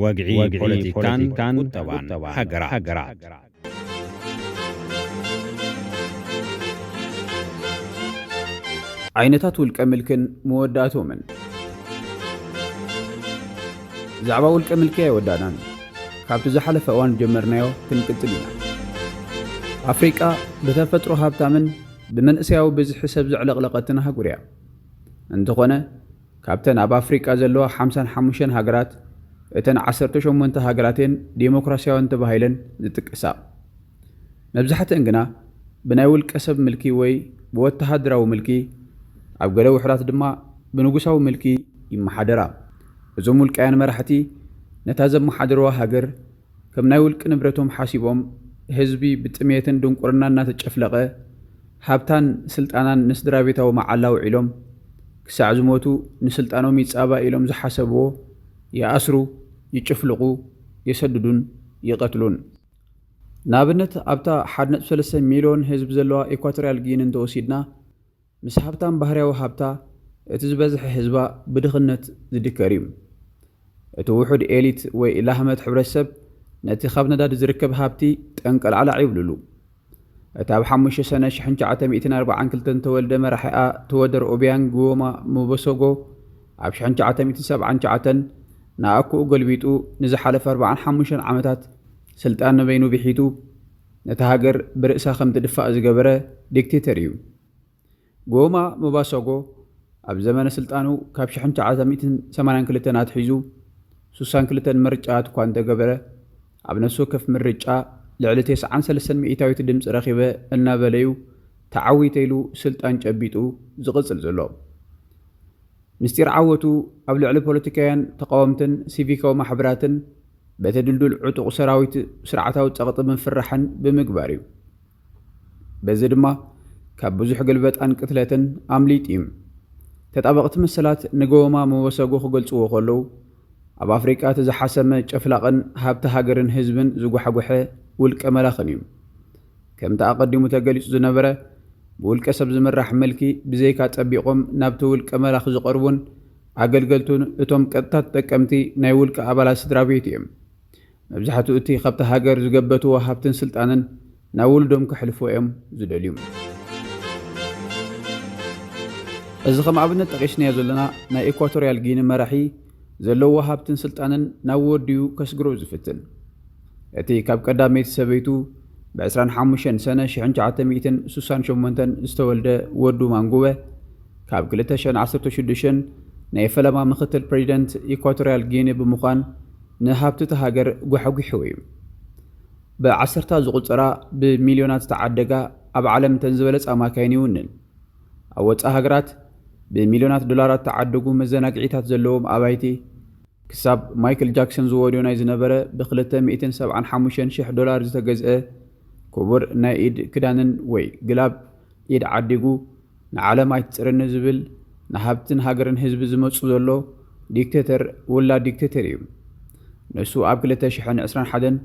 ወግዒ ፖለቲካን ቁጠባን ሃገራት። ዓይነታት ውልቀ ምልክን መወዳእቶምን። ብዛዕባ ውልቀ ምልኪ ኣይወዳእናን። ካብቲ ዝሓለፈ እዋን ጀመርናዮ ክንቅጽል ኢና። ኣፍሪቃ ብተፈጥሮ ሃብታምን ብመንእሰያዊ ብዝሒ ሰብ ዘዕለቕለቐትን ኣህጉር እያ። እንተኾነ፣ ካብተን ኣብ ኣፍሪቃ ዘለዋ ሓምሳን ሓሙሽተን ሃገራት፣ እተን ዓሰርተ ሸሞንተ ሃገራት እየን ዴሞክራስያውያን ተባሂለን ዝጥቀሳ። መብዛሕትአን ግና ብናይ ውልቀ ሰብ ምልኪ ወይ ብወተሃደራዊ ምልኪ፣ ኣብ ገለ ውሑዳት ድማ ብንጉሳዊ ምልኪ ይመሓደራ። እዞም ውልቃውያን መራሕቲ ነታ ዘመሓድርዋ ሃገር ከም ናይ ውልቂ ንብረቶም ሓሲቦም፣ ህዝቢ ብጥሜትን ድንቁርናን እናተጨፍለቐ፣ ሃብታን ስልጣናን ንስድራ ቤታዊ መዓላ ኣውዒሎም፣ ክሳዕ ዝሞቱ ንስልጣኖም ይጻባእ ኢሎም ዝሓሰብዎ ይኣስሩ፣ ይጭፍልቑ፣ ይሰድዱን ይቐትሉን። ንኣብነት፣ ኣብታ ሓደ ነጥቢ ሰለስተ ሚልዮን ህዝቢ ዘለዋ ኢኳቶርያል ጊኒ እንተወሲድና፣ ምስ ሃብታም ባህርያዊ ሃብታ፣ እቲ ዝበዝሐ ህዝባ ብድኽነት ዝድከር እዩ። እቲ ውሑድ ኤሊት ወይ ላህመት ሕብረተሰብ ነቲ ካብ ነዳዲ ዝርከብ ሃብቲ ጠንቀልዓላዕ ይብልሉ። እቲ ኣብ ሓሙሽተ ሰነ ሽሕን ትሽዓተ ሚእትን ኣርባዓን ክልተን ተወልደ መራሒኣ ተወደር ኦቢያንግ ጉዮማ ሙበሰጎ፣ ኣብ ሽሕን ትሽዓተ ሚእትን ሰብዓን ትሽዓተን ንኣኩኡ ገልቢጡ ንዝሓለፈ ኣርባዓን ሓሙሽተን ዓመታት ስልጣን ንበይኑ ብሒቱ፣ ነታ ሃገር ብርእሳ ከም ትድፋእ ዝገበረ ዲክቴተር እዩ። ጎማ ሙባሶጎ ኣብ ዘመነ ስልጣኑ፣ ካብ ሽሕን ትሽዓተ ሚእትን ሰማንያን ክልተን ኣትሒዙ፣ ሱሳን ክልተን ምርጫታት እኳ እንተገበረ፣ ኣብ ነፍሲ ወከፍ ምርጫ ልዕሊ ተስዓን ሰለስተን ሚእታዊት ድምፂ ረኺበ እናበለዩ ተዓዊተ ኢሉ ስልጣን ጨቢጡ ዝቕፅል ዘሎ። ምስጢር ዓወቱ ኣብ ልዕሊ ፖለቲካውያን፣ ተቃወምትን ሲቪካዊ ማሕበራትን በቲ ድልዱል ዕጡቕ ሰራዊት ስርዓታዊ ጸቕጢ ምፍርራሕን ብምግባር እዩ። በዚ ድማ ካብ ብዙሕ ግልበጣን ቅትለትን ኣምሊጡ እዩ። ተጣበቕቲ መሰላት ንጎማ መወሰጎ ክገልጽዎ ከለዉ፣ ኣብ ኣፍሪቃ እቲ ዝሓሰመ ጨፍላቕን ሃብቲ ሃገርን ህዝብን ዝጓሕጎሐ ውልቀ መላኽን እዩ። ከምቲ ኣቐዲሙ ተገሊጹ ዝነበረ፣ ብውልቀ ሰብ ዝምራሕ ምልኪ ብዘይካ ጸቢቖም ናብቲ ውልቀ መላኺ ዝቐርቡን ኣገልገልቱን እቶም ቀጥታ ተጠቀምቲ ናይ ውልቀ ኣባላት ስድራ ቤት እዮም። መብዛሕትኡ እቲ ካብቲ ሃገር ዝገበትዎ ሃብትን ስልጣንን ናብ ውሉዶም ከሕልፍዎ እዮም ዝደልዩ። እዚ ከም ኣብነት ጠቒስናዮ ዘለና ናይ ኢኳቶርያል ጊኒ መራሒ ዘለዎ ሃብትን ስልጣንን ናብ ወዲኡ ከስግሮ ዝፍትን። እቲ ካብ ቀዳመይቲ ሰበይቱ ብ ዕስራን ሓሙሽተን ሰነ ሽሕን ትሽዓተ ሚእትን ስሳን ሸሞንተን ዝተወልደ ወዱ ማንጉበ፣ ካብ ክልተ ሽሕን ዓሰርተ ሽዱሽተን ናይ ፈለማ ምክትል ፕሬዚደንት ኢኳቶርያል ጊኒ ብምዃን ንሃብቲ እታ ሃገር ጓሕጒሕዎ እዩ። ብዓሰርታ ዝቑጸራ ብሚልዮናት ዝተዓደጋ ኣብ ዓለም እተን ዝበለጻ ማካይን ይውንን። ኣብ ወጻኢ ሃገራት ብሚልዮናት ዶላራት ተዓደጉ መዘናግዒታት ዘለዎም ኣባይቲ፣ ክሳብ ማይክል ጃክሰን ዝወድዮ ናይ ዝነበረ ብ ክልተ ሚእትን ሰብዓን ሓሙሽተን ሽሕ ዶላር ዝተገዝአ ክቡር ናይ ኢድ ክዳንን ወይ ግላብ ኢድ ዓዲጉ ንዓለም ኣይትጽርኒ ዝብል ንሃብትን ሃገርን ህዝቢ ዝመጹ ዘሎ ዲክቴተር ውላድ ዲክቴተር እዩ። ንሱ ኣብ ክልተ ሽሕን ዕስራን ሓደን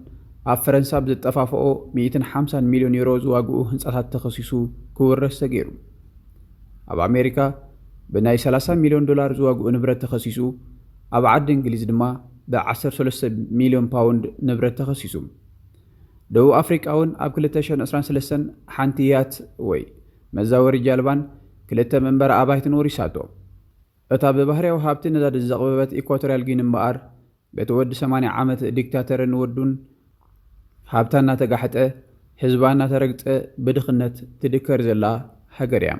ኣብ ፈረንሳ ብዝጠፋፍኦ ሚእትን ሓምሳን ሚልዮን ዩሮ ዝዋግኡ ህንጻታት ተኸሲሱ ክውረስ ተገይሩ። ኣብ ኣሜሪካ ብናይ ሰላሳ ሚልዮን ዶላር ዝዋግኡ ንብረት ተኸሲሱ፣ ኣብ ዓዲ እንግሊዝ ድማ ብ ዓሰርተ ሰለስተ ሚልዮን ፓውንድ ንብረት ተኸሲሱ። ደቡብ ኣፍሪቃ እውን ኣብ ክልተ ሽሕን ዕስራን ሰለስተን ሓንቲ ያት ወይ መዛወሪ ጃልባን ክልተ መንበሪ ኣባይትን ወሪሳቶ። እታ ብባህርያዊ ሃብቲ ነዳዲ ዘቕበበት ኢኳቶርያል ጊኒ እምበኣር፣ በቲ ወዲ ሰማንያ ዓመት ዲክታተርን ወዱን ሃብታ እናተጋሕጠ፣ ህዝባ እናተረግጸ ብድኽነት ትድከር ዘላ ሃገር እያ።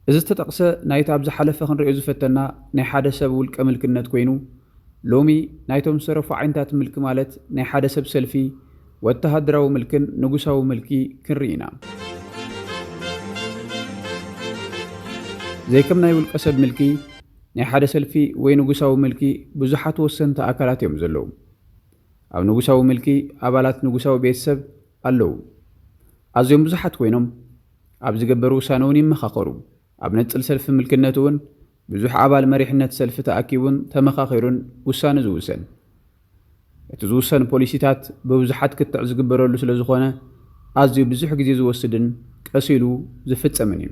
እዚ ዝተጠቕሰ ናይቲ ኣብ ዝሓለፈ ክንሪኦ ዝፈተና ናይ ሓደ ሰብ ውልቀ ምልክነት ኮይኑ፣ ሎሚ ናይቶም ዝተረፉ ዓይነታት ምልኪ ማለት ናይ ሓደ ሰብ ሰልፊ፣ ወተሃደራዊ ምልክን ንጉሳዊ ምልኪ ክንርኢ ኢና። ዘይከም ናይ ውልቀ ሰብ ምልኪ፣ ናይ ሓደ ሰልፊ ወይ ንጉሳዊ ምልኪ ብዙሓት ወሰንቲ ኣካላት እዮም ዘለዉ። ኣብ ንጉሳዊ ምልኪ ኣባላት ንጉሳዊ ቤተሰብ ኣለዉ። ኣዝዮም ብዙሓት ኮይኖም ኣብ ዝገበሩ ውሳነ እውን ይመኻኸሩ። ኣብ ነጽል ሰልፊ ምልክነት እውን ብዙሕ ኣባል መሪሕነት ሰልፊ ተኣኪቡን ተመኻኺሩን ውሳነ ዝውሰን። እቲ ዝውሰን ፖሊሲታት ብብዙሓት ክትዕ ዝግበረሉ ስለ ዝኾነ፣ ኣዝዩ ብዙሕ ግዜ ዝወስድን ቀስ ኢሉ ዝፍጸምን እዩ።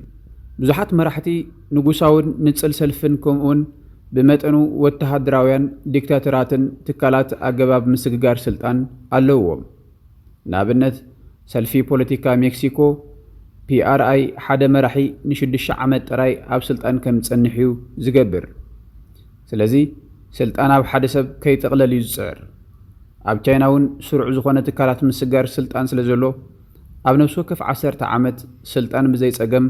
ብዙሓት መራሕቲ ንጉሳውን ንጽል ሰልፍን ከምኡውን ብመጠኑ ወተሃደራውያን ዲክታተራትን ትካላት ኣገባብ ምስግጋር ስልጣን ኣለውዎም። ንኣብነት፣ ሰልፊ ፖለቲካ ሜክሲኮ ፒኣርኣይ ሓደ መራሒ ንሽዱሽተ ዓመት ጥራይ ኣብ ስልጣን ከም ዝጸንሕ እዩ ዝገብር። ስለዚ ስልጣን ኣብ ሓደ ሰብ ከይጥቕለል እዩ ዝጽዕር። ኣብ ቻይና እውን ስሩዕ ዝኾነ ትካላት ምስጋር ስልጣን ስለ ዘሎ፣ ኣብ ነፍሲ ወከፍ ዓሰርተ ዓመት ስልጣን ብዘይ ጸገም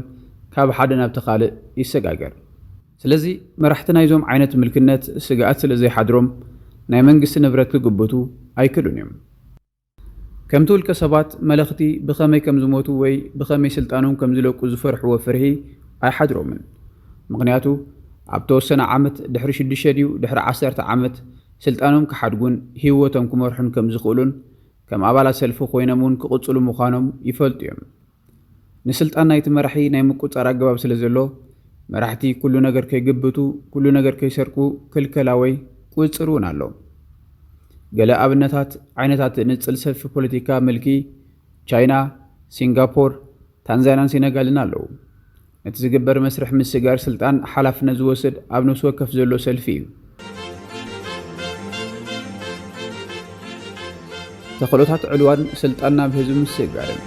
ካብ ሓደ ናብቲ ካልእ ይሰጋገር። ስለዚ መራሕቲ ናይዞም ዓይነት ምልክነት ስግኣት ስለ ዘይሓድሮም፣ ናይ መንግስቲ ንብረት ክግብቱ ኣይክእሉን እዮም። ከምቲ ውልቀ ሰባት መለኽቲ ብኸመይ ከም ዝሞቱ ወይ ብኸመይ ስልጣኖም ከም ዝለቁ ዝፈርሕዎ ፍርሂ ኣይሓድሮምን። ምኽንያቱ ኣብ ተወሰነ ዓመት ድሕሪ ሽዱሽተ ድዩ ድሕሪ ዓሰርተ ዓመት ስልጣኖም ክሓድጉን ህይወቶም ክመርሑን ከም ዝኽእሉን ከም ኣባላት ሰልፊ ኮይኖም እውን ክቕጽሉ ምዃኖም ይፈልጡ እዮም። ንስልጣን ናይቲ መራሒ ናይ ምቁጻር ኣገባብ ስለ ዘሎ፣ መራሕቲ ኩሉ ነገር ከይግብቱ፣ ኩሉ ነገር ከይሰርቁ ክልከላ ወይ ቁጽጽር እውን ኣሎ። ገለ ኣብነታት ዓይነታት ንጽል ሰልፊ ፖለቲካ ምልኪ ቻይና፣ ሲንጋፖር፣ ታንዛንያን ሴነጋልን ኣለዉ። ነቲ ዝግበር መስርሕ ምስጋር ስልጣን ሓላፍነት ዝወስድ ኣብ ነፍሲ ወከፍ ዘሎ ሰልፊ እዩ። ተኽእሎታት ዕልዋን ስልጣን ናብ ህዝቢ ምስግጋርን።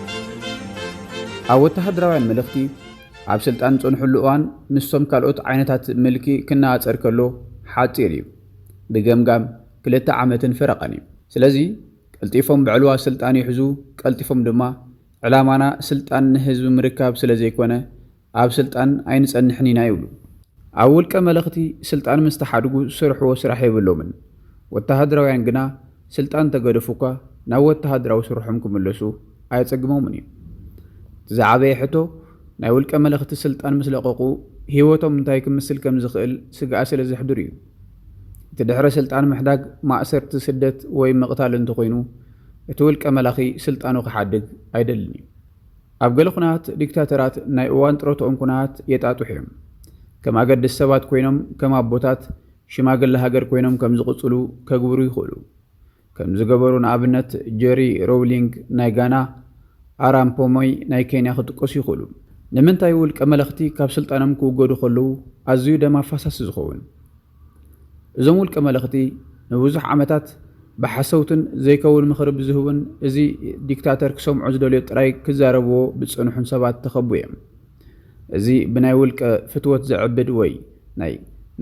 ኣብ ወተሃደራውያን ምልኽቲ ኣብ ስልጣን ዝጸንሕሉ እዋን ምስቶም ካልኦት ዓይነታት ምልኪ ክነጻጸር ከሎ ሓጺር እዩ። ብገምጋም ክልተ ዓመትን ፈረቓን እዩ። ስለዚ ቀልጢፎም ብዕልዋ ስልጣን ይሕዙ፣ ቀልጢፎም ድማ ዕላማና ስልጣን ንህዝቢ ምርካብ ስለ ዘይኮነ ኣብ ስልጣን ኣይንጸንሕን ኢና ይብሉ። ኣብ ውልቀ መለኽቲ ስልጣን ምስ ተሓድጉ ዝሰርሕዎ ስራሕ የብሎምን። ወተሃደራውያን ግና ስልጣን ተገደፉ እኳ ናብ ወተሃደራዊ ስርሖም ክምለሱ ኣየጸግሞምን እዩ። እቲ ዝዓበየ ሕቶ ናይ ውልቀ መለኽቲ ስልጣን ምስ ለቐቑ ህይወቶም እንታይ ክምስል ከም ዝኽእል ስግኣት ስለ ዘሕድር እዩ። እቲ ድሕረ ስልጣን ምሕዳግ ማእሰርቲ፣ ስደት ወይ ምቕታል እንተኾይኑ እቲ ውልቀ መላኺ ስልጣኑ ክሓድግ ኣይደልን እዩ። ኣብ ገለ ኩነታት ዲክታተራት ናይ እዋን ጥሮትኦም ኩነታት የጣጥሑ እዮም። ከም ኣገደስቲ ሰባት ኮይኖም፣ ከም ኣቦታት፣ ሽማግለ ሃገር ኮይኖም ከም ዝቕጽሉ ከግብሩ ይኽእሉ። ከም ዝገበሩ ንኣብነት ጀሪ ሮውሊንግ ናይ ጋና፣ ኣራም ፖሞይ ናይ ኬንያ ክጥቀሱ ይኽእሉ። ንምንታይ ውልቀ መለኽቲ ካብ ስልጣኖም ክውገዱ ከለዉ ኣዝዩ ደም ኣፋሳሲ ዝኸውን? እዞም ውልቀ መለኽቲ ንብዙሕ ዓመታት ብሓሰውትን ዘይከውን ምኽሪ ብዝህቡን እዚ ዲክታተር ክሰምዑ ዝደልዮ ጥራይ ክዛረብዎ ብዝጸንሑን ሰባት ተኸቡ እዮም። እዚ ብናይ ውልቀ ፍትወት ዘዕብድ ወይ ናይ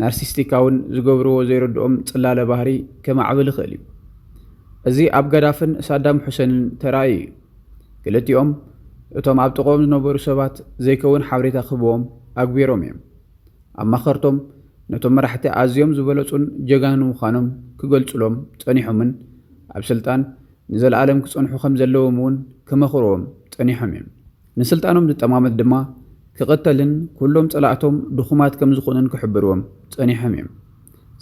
ናርሲስቲካውን ዝገብርዎ ዘይርድኦም ጽላለ ባህሪ ከማዕብል ይኽእል እዩ። እዚ ኣብ ጋዳፍን ሳዳም ሑሰንን ተራእዩ እዩ። ክልቲኦም እቶም ኣብ ጥቕኦም ዝነበሩ ሰባት ዘይከውን ሓበሬታ ክህብዎም ኣግቢሮም እዮም። ኣማኸርቶም ነቶም መራሕቲ ኣዝዮም ዝበለጹን ጀጋኑን ምዃኖም ክገልጹሎም ጸኒሖምን ኣብ ስልጣን ንዘለኣለም ክጸንሑ ከም ዘለዎም እውን ክመኽርዎም ጸኒሖም እዮም። ንስልጣኖም ዝጠማመት ድማ ክቕተልን ኩሎም ጸላእቶም ድኹማት ከም ዝኾኑን ክሕብርዎም ጸኒሖም እዮም።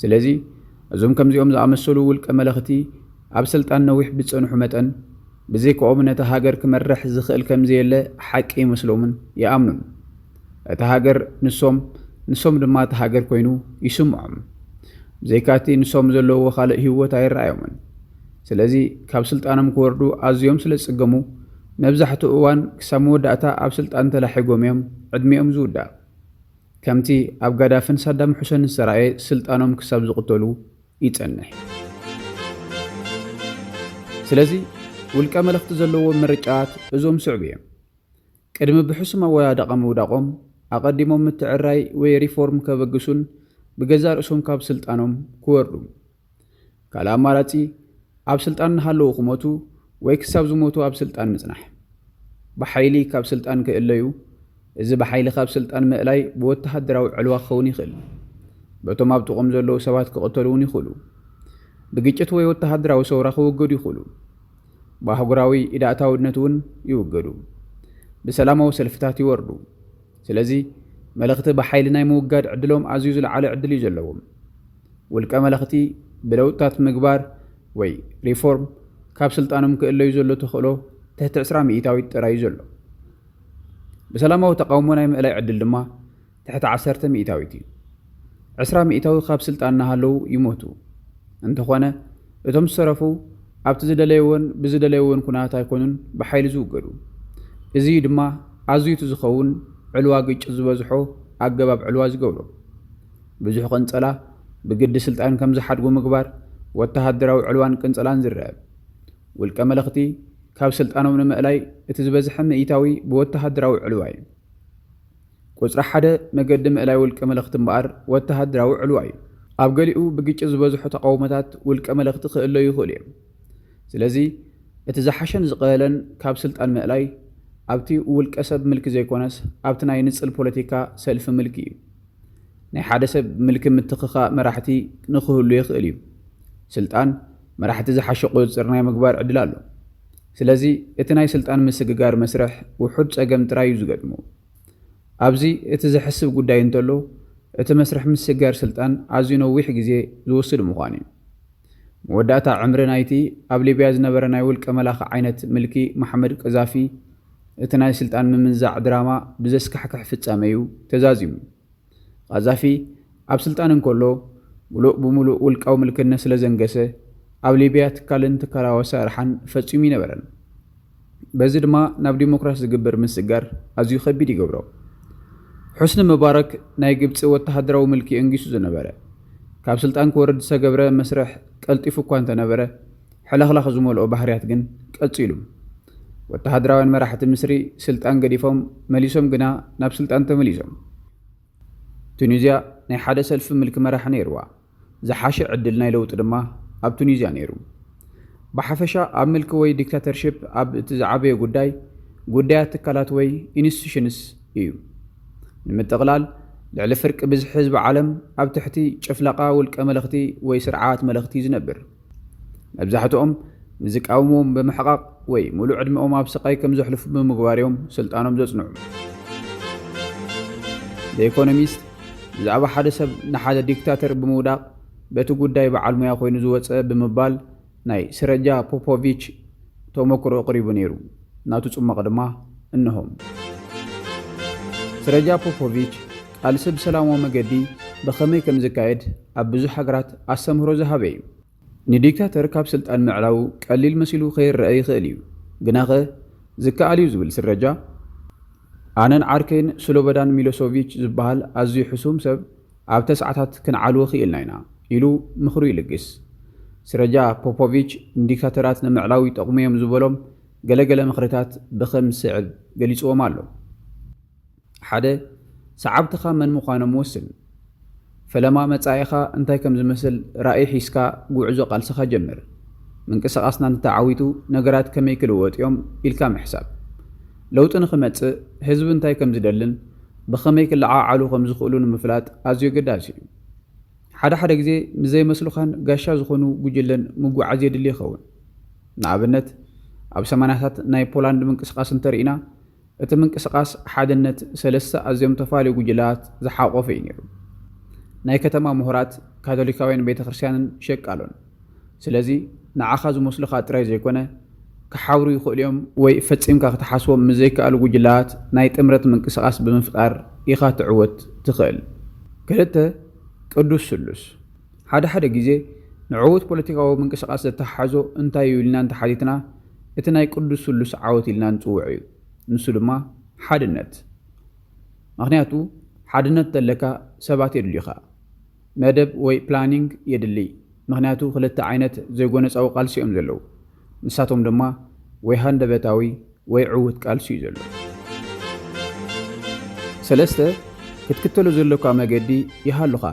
ስለዚ እዞም ከምዚኦም ዝኣመሰሉ ውልቀ መለኽቲ ኣብ ስልጣን ነዊሕ ብዝጸንሑ መጠን ብዘይካኦም ነታ ሃገር ክመርሕ ዝኽእል ከም ዘየለ ሓቂ ይመስሎምን ይኣምኑን። እታ ሃገር ንሶም፣ ንሶም ድማ እታ ሃገር ኮይኑ ይስምዖም። ብዘይካቲ ንሶም ዘለውዎ ካልእ ህይወት ኣይረኣዮምን። ስለዚ ካብ ስልጣኖም ክወርዱ ኣዝዮም ስለ ዝጽገሙ መብዛሕትኡ እዋን ክሳብ መወዳእታ ኣብ ስልጣን ተላሒጎም እዮም ዕድሚኦም ዝውዳእ። ከምቲ ኣብ ጋዳፍን ሳዳም ሑሰንን ዝተራእየ ስልጣኖም ክሳብ ዝቕተሉ ይጸንሕ። ስለዚ ውልቀ መለኽቲ ዘለዎም ምርጫታት እዞም ስዕቡ እዮም። ቅድሚ ብሕሱም ኣወዳድቓ ምውዳቖም ኣቐዲሞም ምትዕርራይ ወይ ሪፎርም ከበግሱን ብገዛእ ርእሶም ካብ ስልጣኖም ክወርዱ። ካልእ ኣማራጺ ኣብ ስልጣን እናሃለዉ ክሞቱ ወይ ክሳብ ዝሞቱ ኣብ ስልጣን ምጽናሕ። ብሓይሊ ካብ ስልጣን ክእለዩ፣ እዚ ብሓይሊ ካብ ስልጣን ምእላይ ብወተሃደራዊ ዕልዋ ክኸውን ይኽእል። በቶም ኣብ ጥቕኦም ዘለዉ ሰባት ክቕተሉ እውን ይኽእሉ። ብግጭት ወይ ወተሃደራዊ ሰውራ ክውገዱ ይኽእሉ። ብኣህጉራዊ ኢዳእታውነት እውን ይውገዱ። ብሰላማዊ ሰልፍታት ይወርዱ። ስለዚ መለኽቲ ብሓይሊ ናይ ምውጋድ ዕድሎም ኣዝዩ ዝለዓለ ዕድል እዩ ዘለዎም። ውልቀ መለኽቲ ብለውጥታት ምግባር ወይ ሪፎርም ካብ ስልጣኖም ክእለዩ ዘሎ ተኽእሎ ትሕቲ ዕስራ ሚእታዊት ጥራይ እዩ ዘሎ። ብሰላማዊ ተቓውሞ ናይ ምእላይ ዕድል ድማ ትሕቲ ዓሰርተ ሚእታዊት እዩ። ዕስራ ሚእታዊ ካብ ስልጣን እናሃለዉ ይሞቱ። እንተኾነ እቶም ዝተረፉ ኣብቲ ዝደለይዎን ብዝደለይዎን ኩነታት ኣይኮኑን ብሓይሊ ዝውገዱ። እዚ እዩ ድማ ኣዝዩ እቲ ዝኸውን ዕልዋ ግጭት ዝበዝሖ ኣገባብ ዕልዋ ዝገብሮ። ብዙሕ ቅንጸላ፣ ብግዲ ስልጣን ከም ዝሓድጉ ምግባር ወተሃደራዊ ዕልዋን ቅንጸላን ዝረአ። ውልቀ መለኽቲ ካብ ስልጣኖም ንምእላይ እቲ ዝበዝሐ ምእታዊ ብወተሃደራዊ ዕልዋ እዩ። ቁጽሪ ሓደ መገዲ ምእላይ ውልቀ መለኽቲ እምበኣር ወተሃደራዊ ዕልዋ እዩ። ኣብ ገሊኡ ብግጭት ዝበዝሑ ተቓውሞታት ውልቀ መለኽቲ ክእለዩ ይኽእሉ እዮም። ስለዚ እቲ ዝሓሸን ዝቐለለን ካብ ስልጣን ምእላይ ኣብቲ ውልቀ ሰብ ምልኪ ዘይኮነስ ኣብቲ ናይ ንጽል ፖለቲካ ሰልፊ ምልኪ እዩ። ናይ ሓደ ሰብ ምልኪ ምትኽኻእ መራሕቲ ንክህሉ ይኽእል እዩ። ስልጣን መራሕቲ ዝሓሸ ቁጽጽር ናይ ምግባር ዕድል ኣሎ። ስለዚ እቲ ናይ ስልጣን ምስግጋር መስርሕ ውሑድ ጸገም ጥራይ እዩ ዝገጥሞ። ኣብዚ እቲ ዘሕስብ ጉዳይ እንተሎ እቲ መስርሕ ምስግጋር ስልጣን ኣዝዩ ነዊሕ ግዜ ዝወስድ ምዃኑ እዩ። መወዳእታ ዕምሪ ናይቲ ኣብ ሊብያ ዝነበረ ናይ ውልቀ መላኺ ዓይነት ምልኪ መሓመድ ቀዛፊ እቲ ናይ ስልጣን ምምንዛዕ ድራማ ብዘስካሕክሕ ፍጻመ እዩ ተዛዚሙ። ቃዛፊ ኣብ ስልጣን እንከሎ ምሉእ ብምሉእ ውልቃዊ ምልክነት ስለ ዘንገሰ ኣብ ሊብያ ትካልን ትካላዊ ኣሰራርሓን ፈጺሙ ይነበረን። በዚ ድማ ናብ ዲሞክራሲ ዝግበር ምስግጋር ኣዝዩ ከቢድ ይገብሮ። ሑስኒ ሙባረክ ናይ ግብጺ ወተሃደራዊ ምልኪ ኣንጊሱ ዝነበረ ካብ ስልጣን ክወርድ ዝተገብረ መስርሕ ቀልጢፉ እኳ እንተነበረ ሕልኽላኽ ዝመልኦ ባህርያት ግን ቀጺሉ። ወተሃደራውያን መራሕቲ ምስሪ ስልጣን ገዲፎም መሊሶም ግና ናብ ስልጣን ተመሊሶም። ቱኒዝያ ናይ ሓደ ሰልፊ ምልኪ መራሒ ነይርዋ። ዝሓሸ ዕድል ናይ ለውጢ ድማ ኣብ ቱኒዝያ ነይሩ። ብሓፈሻ ኣብ ምልኪ ወይ ዲክታተርሺፕ ኣብ እቲ ዝዓበየ ጉዳይ ጉዳያት ትካላት ወይ ኢንስቲቱሽንስ እዩ። ንምጥቕላል ልዕሊ ፍርቂ ብዝሒ ህዝቢ ዓለም ኣብ ትሕቲ ጭፍለቓ ውልቀ መለኽቲ ወይ ስርዓት መለኽቲ እዩ ዝነብር። መብዛሕትኦም ንዝቃወምዎም ብምሕቓቕ ወይ ሙሉእ ዕድመኦም ኣብ ስቓይ ከም ዘሕልፉ ብምግባር እዮም ስልጣኖም ዘጽንዑ። The Economist ብዛዕባ ሓደ ሰብ ንሓደ ዲክታተር ብምውዳቕ በቲ ጉዳይ በዓል ሙያ ኮይኑ ዝወጸ ብምባል ናይ ስረጃ ፖፖቪች ተመክሮ ኣቕሪቡ ነይሩ። ናቱ ጽማቕ ድማ እንሆም። ስረጃ ፖፖቪች ቃልሲ ብሰላማዊ መገዲ ብኸመይ ከም ዝካየድ ኣብ ብዙሕ ሃገራት ኣስተምህሮ ዝሃበ እዩ። ንዲክታተር ካብ ስልጣን ምዕላው ቀሊል መሲሉ ከይረአ ይኽእል እዩ፣ ግናኸ ዝከኣል እዩ ዝብል ስረጃ፣ ኣነን ዓርከይን ስሎበዳን ሚሎሶቪች ዝበሃል ኣዝዩ ሕሱም ሰብ ኣብ ተስዓታት ክንዓልዎ ክኢልና ኢና ኢሉ ምኽሩ ይልግስ። ስረጃ ፖፖቪች ንዲክታተራት ንምዕላው ይጠቕሙ እዮም ዝበሎም ገለገለ ምኽርታት ብኸም ዝስዕብ ገሊጽዎም ኣሎ። ሓደ፣ ሰዓብትኻ መን ምዃኖም ወስን። ፈለማ መጻኢኻ እንታይ ከም ዝመስል ራእይ ሒዝካ ጉዕዞ ቃልስኻ ጀምር። ምንቅስቓስና እንተዓዊቱ ነገራት ከመይ ክልወጡ እዮም ኢልካ ምሕሳብ። ለውጢ ንኽመጽእ ህዝቢ እንታይ ከም ዝደልን ብኸመይ ክለዓዓሉ ከም ዝኽእሉ ንምፍላጥ ኣዝዩ ኣገዳሲ እዩ። ሓደ ሓደ ግዜ ምስ ዘይመስሉኻን ጋሻ ዝኾኑ ጉጅለን ምጉዓዝ የድሊ ይኸውን። ንኣብነት ኣብ ሰማንያታት ናይ ፖላንድ ምንቅስቓስ እንተርኢና እቲ ምንቅስቓስ ሓድነት ሰለስተ ኣዝዮም ተፋልዩ ጉጅላት ዝሓቖፈ እዩ ነይሩ። ናይ ከተማ ምሁራት፣ ካቶሊካውያን ቤተ ክርስቲያንን ሸቃሎን። ስለዚ ንዓኻ ዝመስሉኻ ጥራይ ዘይኮነ ክሓብሩ ይኽእሉ እዮም ወይ ፈጺምካ ክትሓስቦም ምስ ዘይከኣሉ ጉጅላት ናይ ጥምረት ምንቅስቓስ ብምፍጣር ኢኻ ትዕወት ትኽእል። ክልተ፣ ቅዱስ ስሉስ። ሓደ ሓደ ግዜ ንዕዉት ፖለቲካዊ ምንቅስቓስ ዘተሓሕዞ እንታይ እዩ ኢልና እንተሓቲትና እቲ ናይ ቅዱስ ስሉስ ዓወት ኢልና ንጽውዖ እዩ። ንሱ ድማ ሓድነት። ምኽንያቱ ሓድነት ዘለካ ሰባት የድልዩኻ። መደብ ወይ ፕላኒንግ የድሊ። ምኽንያቱ ክልተ ዓይነት ዘይጎነጻዊ ቃልሲ እዮም ዘለዉ። ንሳቶም ድማ ወይ ሃንደበታዊ ወይ ዕዉት ቃልሲ እዩ ዘሎ። ሰለስተ፣ ክትክተሎ ዘለካ መገዲ ይሃሉኻ።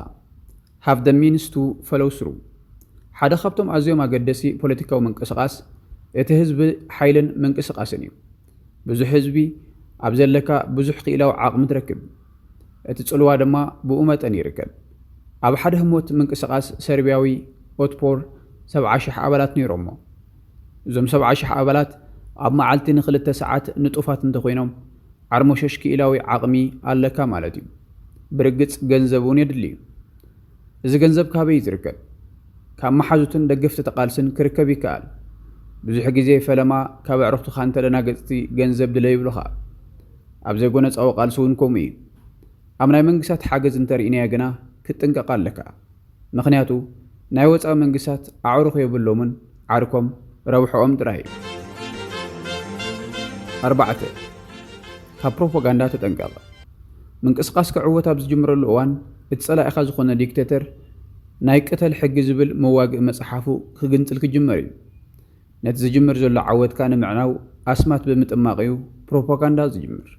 Have the means to follow through። ሓደ ካብቶም ኣዝዮም ኣገደሲ ፖለቲካዊ ምንቅስቓስ እቲ ህዝቢ ሓይልን ምንቅስቓስን እዩ። ብዙሕ ህዝቢ ኣብ ዘለካ ብዙሕ ክኢላዊ ዓቕሚ ትረክብ። እቲ ጽልዋ ድማ ብኡ መጠን ይርከብ። ኣብ ሓደ ህሞት ምንቅስቓስ ሰርቢያዊ ኦትፖር ሰብዓ ሽሕ ኣባላት ነይሮሞ። እዞም ሰብዓ ሽሕ ኣባላት ኣብ መዓልቲ ንክልተ ሰዓት ንጡፋት እንተኾይኖም ዓርሞሸሽ ክኢላዊ ዓቕሚ ኣለካ ማለት እዩ። ብርግጽ ገንዘብ እውን የድሊ እዩ። እዚ ገንዘብ ካበይ እዩ ዝርከብ? ካብ መሓዙትን ደገፍቲ ተቓልስን ክርከብ ይከኣል። ብዙሕ ግዜ ፈለማ ካብ ኣዕሩኽትኻ እንተደናገጽቲ ገንዘብ ድለ ይብሉኻ። ኣብ ዘይጎነጻዊ ቃልሲ እውን ከምኡ እዩ። ኣብ ናይ መንግስታት ሓገዝ እንተርኢናዮ ግና ክትጥንቀቕ ኣለካ። ምኽንያቱ ናይ ወጻኢ መንግስታት ኣዕሩኽ የብሎምን፣ ዓርኮም ረብሕኦም ጥራይ እዩ። ኣርባዕተ፣ ካብ ፕሮፓጋንዳ ተጠንቀቕ። ምንቅስቓስ ክዕወት ኣብ ዝጅምረሉ እዋን እቲ ጸላኢኻ ዝኾነ ዲክቴተር ናይ ቅተል ሕጊ ዝብል መዋግኢ መጽሓፉ ክግንጽል ክጅመር እዩ። ነቲ ዝጅምር ዘሎ ዓወትካ ንምዕናው ኣስማት ብምጥማቕ እዩ ፕሮፓጋንዳ ዝጅምር።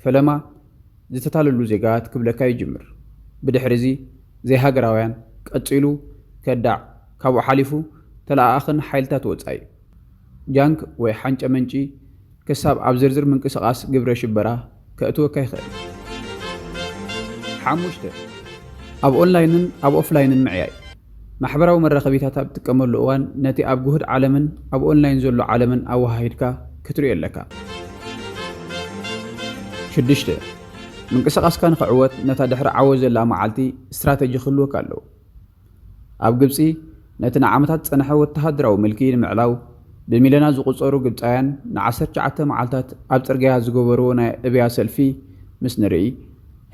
ፈለማ ዝተታለሉ ዜጋት ክብለካ ይጅምር። ብድሕሪ እዚ ዘይሃገራውያን፣ ቀጺሉ ከዳዕ፣ ካብኡ ሓሊፉ ተለኣኣኽን ሓይልታት ወጻኢ፣ ጃንክ ወይ ሓንጨ መንጪ፣ ክሳብ ኣብ ዝርዝር ምንቅስቓስ ግብረ ሽበራ ከእትወካ ይኽእል። ሓሙሽተ፣ ኣብ ኦንላይንን ኣብ ኦፍላይንን ምዕያይ። ማሕበራዊ መራኸቢታት ኣብ ትጥቀመሉ እዋን ነቲ ኣብ ግሁድ ዓለምን ኣብ ኦንላይን ዘሎ ዓለምን ኣወሃሂድካ ክትሪኦ ኣለካ። ሽዱሽተ፣ ምንቅስቓስካ ንኽዕወት ነታ ድሕሪ ዓወት ዘላ መዓልቲ ስትራተጂ ክህልወካ ኣለዎ። ኣብ ግብጺ ነቲ ንዓመታት ዝጸንሐ ወተሃደራዊ ምልኪ ንምዕላው ብሚልዮናት ዝቑጸሩ ግብጻውያን ንዓሰርተ ትሽዓተ መዓልታት ኣብ ጽርግያ ዝገበርዎ ናይ እብያ ሰልፊ ምስ ንርኢ፣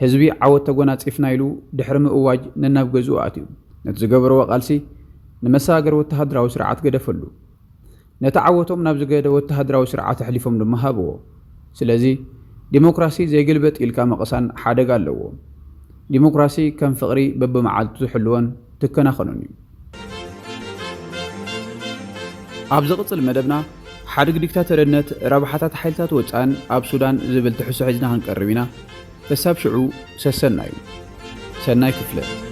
ህዝቢ ዓወት ተጎናጺፍና ኢሉ ድሕሪ ምእዋጅ ነናብ ገዝኡ ኣትዩ። ነቲ ዝገበርዎ ቃልሲ ንመሰጋገሪ ወተሃደራዊ ስርዓት ገደፈሉ። ነቲ ዓወቶም ናብ ዝገደ ወተሃደራዊ ስርዓት ኣሕሊፎም ድማ ሃብዎ። ስለዚ ዲሞክራሲ ዘይግልበጥ ኢልካ ምቕሳን ሓደጋ ኣለዎ። ዲሞክራሲ ከም ፍቕሪ በብመዓልቱ ትሕልዎን ትከናኸኖን እዩ። ኣብ ዝቕጽል መደብና ሓድግ ዲክታተርነት ረብሓታት ሓይልታት ወጻእን ኣብ ሱዳን ዝብል ትሕዝቶ ሒዝና ክንቀርብ ኢና። ክሳብ ሽዑ ሰሰናዩ። ሰናይ ክፍለ።